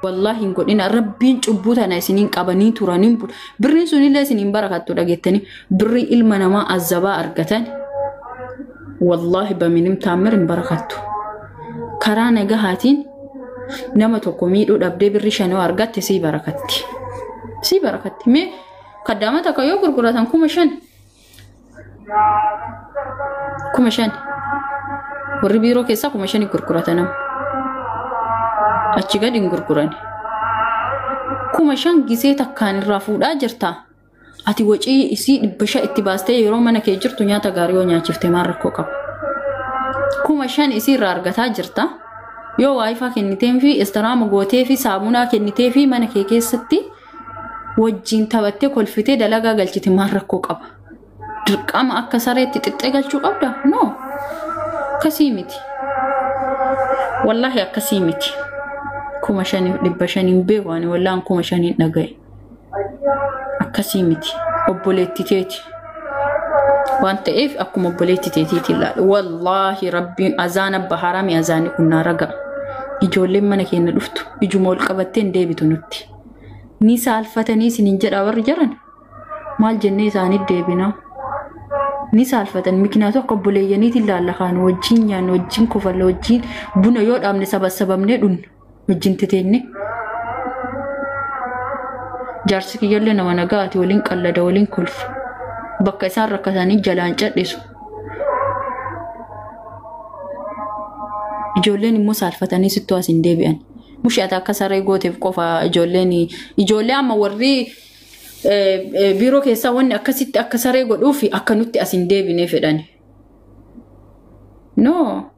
Wallaahi hin godhina. Rabbiin cubbuu tana isiniin qabanii turaniin birriin sunillee isiniin barakattu dhageettanii birrii ilma namaa azabaa argatan. Wallaahi baminim taammir hin barakattu. Karaa nagahaatiin nama tokko miidhuu dhabdee birrii 5 argatte sii barakatti. Sii barakatti. Mee kaddaama takka yoo gurguratan 5,000. 5,000. Warri biiroo keessaa 5,000 gurguratan amma. Achi gadi hin gurguran. 5,000 gisee takkaan irraa fuudhaa jirta. Ati wacii isii 500 itti baastee yeroo mana kee jirtu nyaata gaarii yoo nyaachifte maal rakkoo qaba? 5,000 isii irraa argataa jirta. Yoo waayifaa kennitee fi istiraama gootee fi saamunaa kennitee fi mana kee keessatti wajjin taphattee kolfitee dalagaa galchite maal rakkoo qaba? Dirqama akka sareetti xixxee galchuu qabda? No. Akkasii miti. Wallaahi akkasii miti. 5,500 beeku ani wallaan 5,000 dhagaye. Akkasii miti. Obboleetti teeti. Waan ta'eef akkuma obboleetti teetiitti ilaali. Wallaahi rabbiin azaana baharami azaanni kun naa raga. Ijoolleen mana keenya dhuftu ijuma ol qabattee hin deebitu nutti. Ni saalfatanii isiniin jedha warri jiran. Maal jennee isaaniif deebinaa? Ni saalfatan mikinaatu akka obboleeyyaniitiin ilaalla kaan wajjin nyaanna wajjin kofalla wajjin buna yoo dhaabne sabasabamnee dhunna wajjin titeenne. Jaarsi kiyyallee nama nagaati waliin qallada waliin kolfa. Bakka isaan rakkatanii jalaan cadhisu. Ijoolleen immoo saalfatanii sittoo as hin deebi'an. Mushaata akka saree gooteef qofa ijoolleen ijoollee amma warri biiroo keessaa wanni akkasitti akka saree godhuuf akka nutti as hin deebine fedhan. No.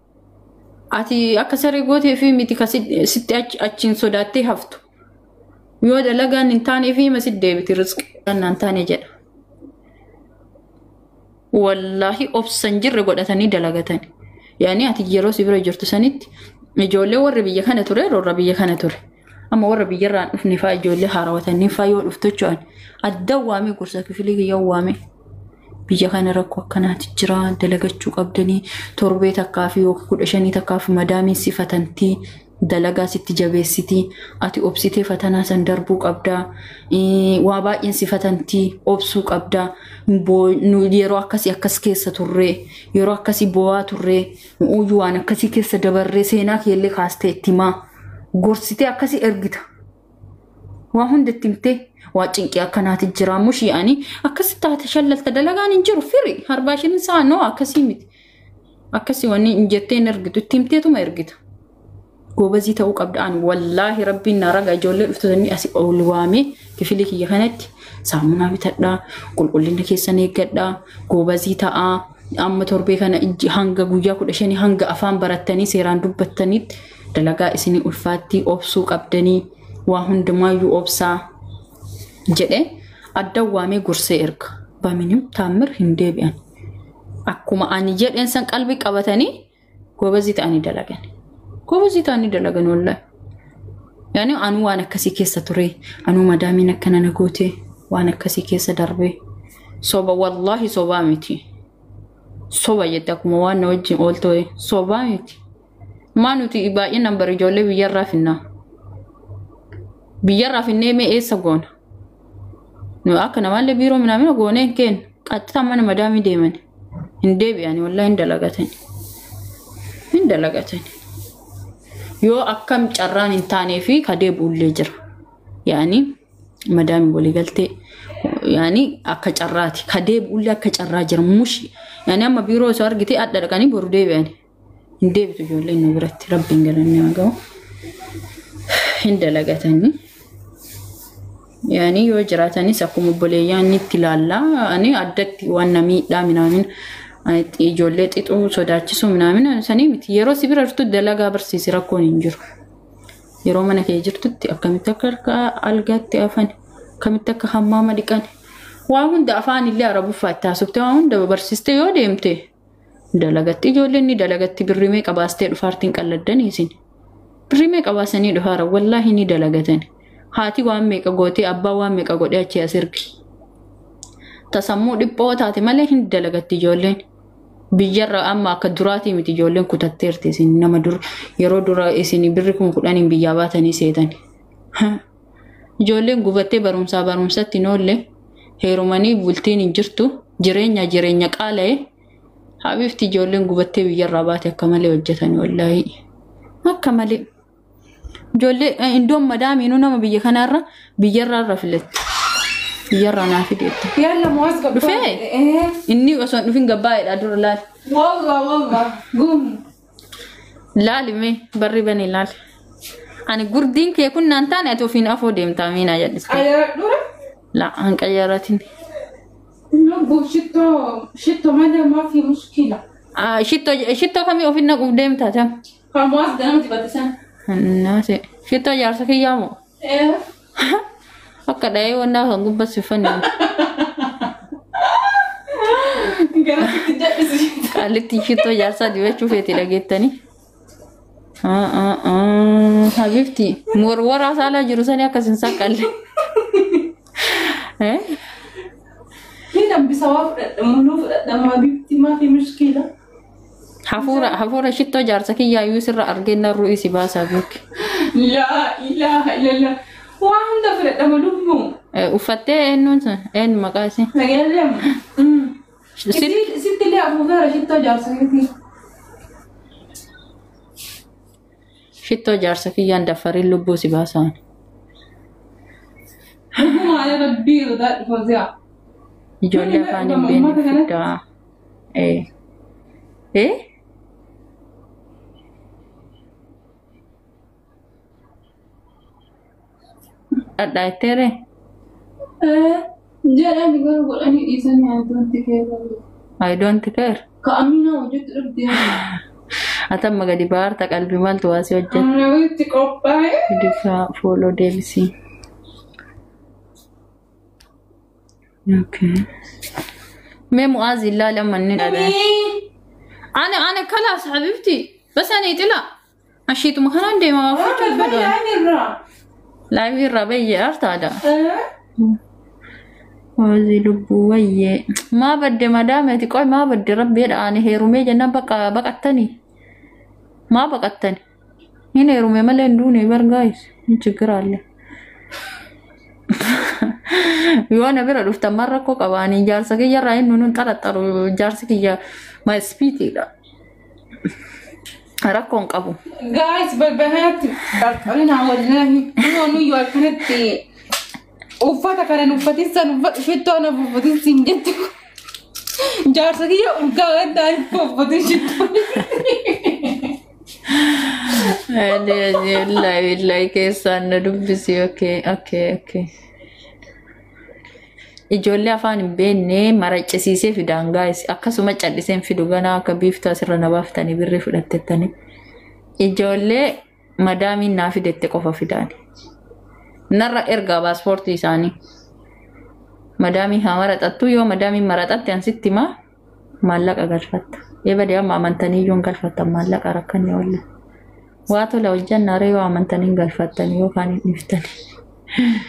Ati akka saree gooteef miti sitti achiin sodaattee haftu. Yoo dalagaan hin taaneef hima sitti deebiti rizqi. Naan taane jedha. Wallaahi obsan jirre godhatanii dalagatan. Yaani ati yeroo si bira jirtu sanitti ijoollee warri biyya kana ture warra biyya kana ture. Amma warra biyyarraan dhufne fa'aa ijoollee haarawatanii fa'aa yoo dhuftu jechuun adda waamee gorsa kifilii kiyya waamee biyya kana rakkoo akkanaati jira dalagachuu qabdanii torbee takkaa fi yookiin 15 takkaa fi madaamiin si fatantii dalagaa sitti jabeessitii ati obsitee fatanaa san darbuu qabdaa waa baay'een si fatantii obsuu qabdaa yeroo akkasii akkas keessa turree yeroo akkasii bo'aa turree uyyuu waan akkasii keessa dabarree seenaa keellee kaastee itti himaa. Gorsitee akkasii ergita. Waa hunda itti himtee waa cinqii akkanaati jira mushii ani akkasi taate shallalta dalagaan hin jiru firi harbaashiin isaa noo akkasii miti. Akkasii wanni hin jettee hin ergitu itti himteetuma ergita. Goobazii ta'uu qabda ani wallaahi rabbiin na raga ijoollee dhuftotanii asii ol waamee kifilii kiyya kanatti saamunaa bitadhaa qulqullina keessan eeggadhaa goobazii ta'aa amma torbee kana hanga guyyaa 15 hanga afaan barattanii seeraan dubbattanitti dalagaa isinii ulfaatti obsuu qabdanii waa hundumaayyuu obsaa jedhee adda waamee gorsee erga. Baminim taammir hin deebi'an. Akkuma ani jedheen san qalbii qabatanii goobazii ta'anii dalagan. Goobazii ta'anii dalagan wallaahi. Yaani anuu waan akkasii keessa ture anuu madaamiin akkana na goote waan akkasii keessa darbee soba wallaahi sobaa miti. Soba jette akkuma waan na wajjin ooltoo sobaa miti. Maa nuti baay'inaan bara ijoollee biyyarraa finnaa. Biyyarraa finnee mee eessa goona? Nu akka namaallee biiroo minaamina goonee hin kennu. Qaxxitaa mana madaamii deeman. Hin deebi'ani wallaahi hin dalagatani. Hin dalagatani. Yoo akkam carraan hin taanee fi ka deebi'ullee jira. Yaani madaamii walii galtee yaani akka carraati. Ka deebi'ullee akka carraa jira. Mushi yaani amma biiroo osoo argite adda dhaqanii boru deebi'ani. Hin deebitu ijoolleen nu biratti rabbiin galanni haa ga'u. Hin dalagatanii. Yaani yoo jiraatanis akkuma obboleeyyaan itti ilaallaa ani addatti waan na miidhaa minaamin ijoollee xixuu sodaachisuu minaamin sanii miti. Yeroo si bira jirtu dalagaa barsiisi rakkoon hin jiru. Yeroo mana kee jirtutti akkamitti akka algaatti afan akkamitti akka hammaama dhiqan waa hunda afaan illee arabuffaa itti haasofte waa hunda barsiiste yoo deemte dalagatti ijoolleen ni dalagatti birrii meeqa baastee dhufaartiin qalladdanii isin. Birrii meeqa baasanii dhufaara wallaahi ni dalagatan. Haati waan meeqa gootee abbaa waan meeqa godhee achi as ergi. Tasammuu dhiphoo taate malee hin dalagatti ijoolleen. Biyyarra amma akka duraatii miti ijoolleen kutatteerti isin nama dur yeroo dura isin birri 10,000 biyyaa baatanii seetan. Ijoolleen gubattee barumsaa barumsatti hin oolle, heerumanii bultiin hin jirtu, jireenya jireenya qaala'e. Habibti ijoolleen gubattee biyyarraa baate akka malee hojjetanii wallaahi. Akka malee. Ijoollee indoon madaamiinuu nama biyya kanaarra biyyarraa irra filatti. Biyyarraa naa fideetta. يلا مواز قبل. Dhufee? ايه. Inni osoo hin dhufin gabbaa'eedha dura laali. والله والله قومي. Laali mee barri bani laali. Ani gurdiin kee kun naan taane ati ofiin afoo deemtaa miinaa jedhiste. على دورة. La hanqayyaratin. لبو شتو شتو مدى ما في مشكلة. Shittoo shittoo kamii ofiin naquuf deemtaa tam? خلاص ده انا تبقى سنة. Naase shittoo jaarsa kiyyaa moo? ايه. Akka dhahee wannaa kan gubbatti uffanne. جربت تدقس. Qaallitti shittoo jaarsaa dibachuu feeti dhageettanii. Habibti warwaraa saalaa jiru sanii akkas hin saqqalle. هنا بصواف ملوف لما بيبتي ما في مشكلة. Hafuura hafuura shittoo jaarsa kiyyaa iyyuu sirra argeenna ru'ii si baasaa beek. لا إله إلا الله وعند فرق ملوف. Uffattee eenyuun sun eenyu maqaa isii? مجلم. ست اللي أبو غير شتو جالسة. Shittoo jaarsa kiyyaan daffariin lubbuu si baasaan. هم على ربي رضا فظيع. Ijoollee afaan hin beekne fiddaa. Ee. Ee? Dhadhaa jetteeree? جاء يقول قول أنا إنسان يعني don't care. I don't care. كأمينة وجدت ربي. Ati amma gadi baarta qalbii maaltu waasii hojjeta? أنا قلت قبعي. Difaa fooloo deebisii. Okay. Mee Mu'aaz ilaali amma inni dhadhaa. أنا أنا خلاص حبيبتي بس أنا طلع عشيت مكان دي ما فوت. يعني الرا. لا في الربيع أرتادا. وزي لبوية ما بدي مدام تقول ما بدي ربي أنا هيرومي جنة بقى بقى التاني ما بقى التاني هنا هيرومي ملين دوني برجايس نشكر الله. Yoo na bira dhuftan marra rakkoo qaba. Ani jaarsa kiyya irraa inni nuun xaraxaru jaarsi kiyya ma ispiitiidha. Rakkoon qabu. Guys, balbalaatti qarqarina wallahi kunoo nuyi akkanatti uffata kana uffatinsan uffadhu shittoo na uffatinsin jettu jaarsa kiyya urgaa waan ta'aniif uffatin shittoo. Wallahi wallahi keessaan na dubbisi. Okay okay okay. Ijoollee afaan hin beekne maraccisiisee fidaan gaayis akkasuma calliseen fidu ganaa akka biiftuu asirra na baaftanii birrii fudhattettanii. Ijoollee madaamiin naa fidette qofa fidaani. Narra ergaa paaspoortii isaanii. Madaamii haa maraxattu yoo madaamiin maraxatte ansitti himaa maallaqa galfatta. Eebadee amma amantanii iyyuu hin galfattan maallaqa rakkanne oolle. Waa tola hojjannaa ree yoo amantanii hin galfattanii yookaan hin dhiiftanii.